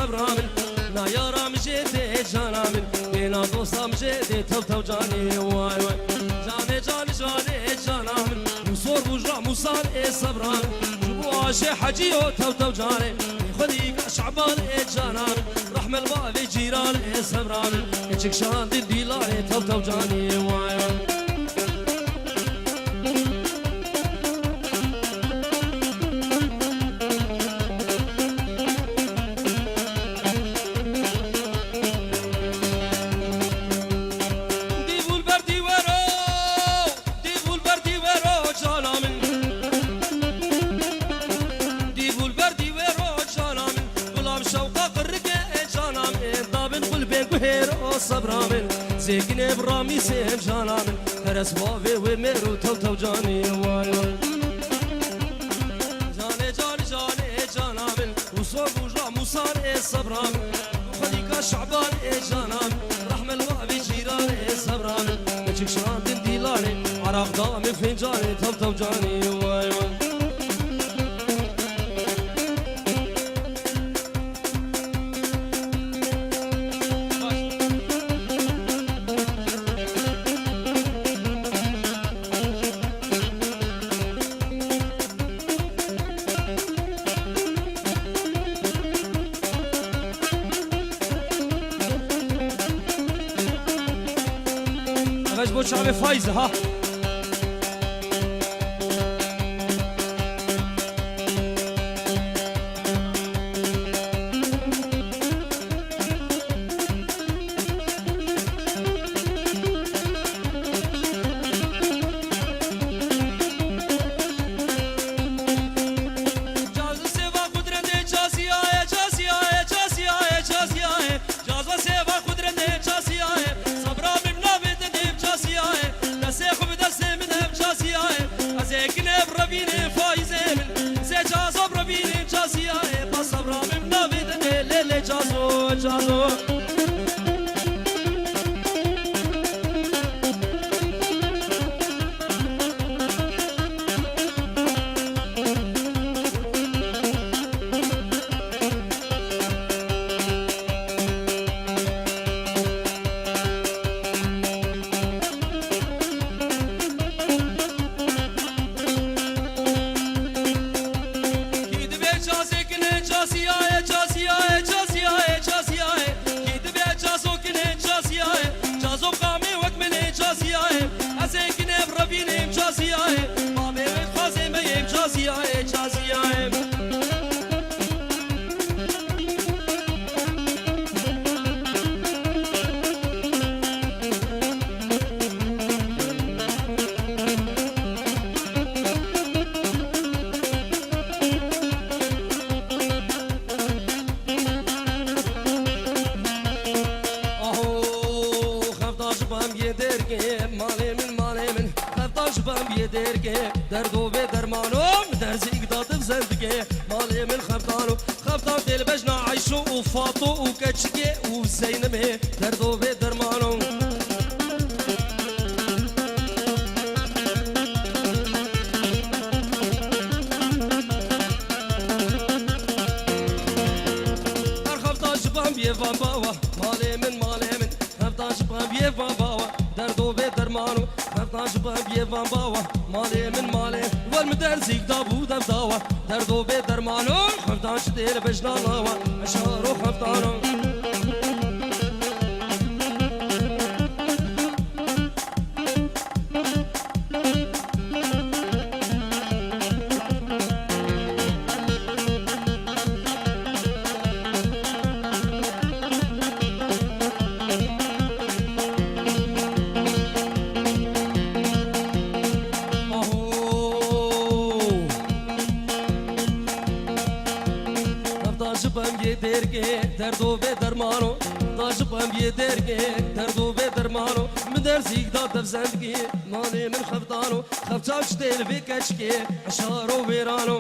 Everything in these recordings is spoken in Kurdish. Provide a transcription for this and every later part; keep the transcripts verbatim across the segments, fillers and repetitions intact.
Sebra min, na yara min jê tê cana min, bêna dosta min jê tê tew tew canê, way way. Canê canê canê cana min, musor bû ji Ramûsan ê sebra min, ji bo aşê hecî yo tew tew canê, ê xwedî ka Şaban ê cana min, rehme li bavê cîran ê sebra min, keçik şandin dîlanê tew tew canê, way way. Dîvûl ber dîwero, dîvûl ber dîwero cana min. Dîvûl ber dîwero cana min. Gulam şewqa qirrike e cana min. Dabin xulbê guhêro sebra min. Zêkinê bi ramîsê cana min. Teres bavê wê mêr û tew tew canê way way. Canê canê canê cana min. Û sor bû ji Ramûsan ê sebra min. Xwedî ka Şaban ê cana min. Rehme li wavê cîran ê sebra min. Keçik şandin dîlanê. Araq da min fîncanê tev tev canê way way. Ev ji bo çavê Faiz ha. Cazî sêva qudretê, cazî aye, cazî aye, cazî aye, cazî aye. Caza sêva qudretê, cazî aye. Sabra min navê te nêv cazî aye. Destê xwe bi destê min ev cazî aye. Ez ê kinê bi revînê Faîzê min. Zê cazo bi revînê cazî aye. Pa sabra min navê te nê lê lê cazo, cazo. Kî divê cazê kine, cazî aye, cazî aye, cazî aye, cazî aye. Kî divê cazo kine, cazî aye. Cazo qamê wek min ê, cazî aye. Ez ê kine bi revînê, cazî aye. Bavê wê dixwazê me yê, cazî aye, cazî aye. Aho, xefta ji bam yê dergê, malê min, malê min, xefta ji bam yê dergê, derdo vê dermano, min derzîk da div zendikê, malê min xeftano, xeftan tê li bejna Eyşo û Fato û Keçikê û Zeynimê, derdo vê dermano. Her xefta ji bam yê van bawa, malê min, malê min. Xeftan ji baviyê van bawa, derdo bê dermano. Xeftan ji baviyê van bawa, malê min malê. Wer min derzîk dabû dev dawa, derdo bê dermano. Xeftan ji dêl bejna lawa, eşaro xeftano. Aho. Xefta ji bem yê dergê, derdo bê dermano. Xefta ji bem yê dergê, derdo bê dermano. Min derzîk da dev zendgê, malê min xeftano. Xefçav ji têl vê keçikê, eşaro wêrano.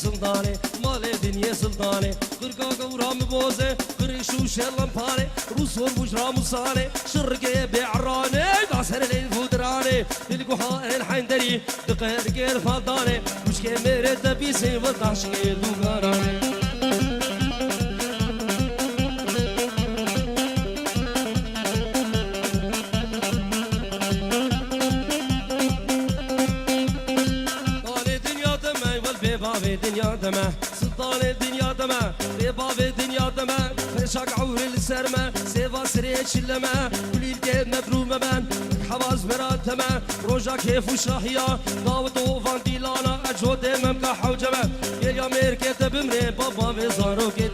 Sultanê, malê dinyê sultanê, qirka gewra mi boze, qirê şûşe lempare, rûsor bûj ramusanê, şirgê bê eranê, da ser lê vûdiranê, dilguha el henderî, diqe digêr faldanê, kuşkê mêrê te bîsê, ve taşkê dûgaranê. Balê dinya de me, wel bê bavê dinya de me, sultanê dinya de me, bê bavê dinya de me, xeşak ewrê li ser me, sêva sirê çile me, kulîlkê mebrû me ben, hewaz vera te me, roja kêf û şahiya, dawet û van dîlana, ecodê memka hewce me, gêliya mêrkê te bimrê, baba vê zarokê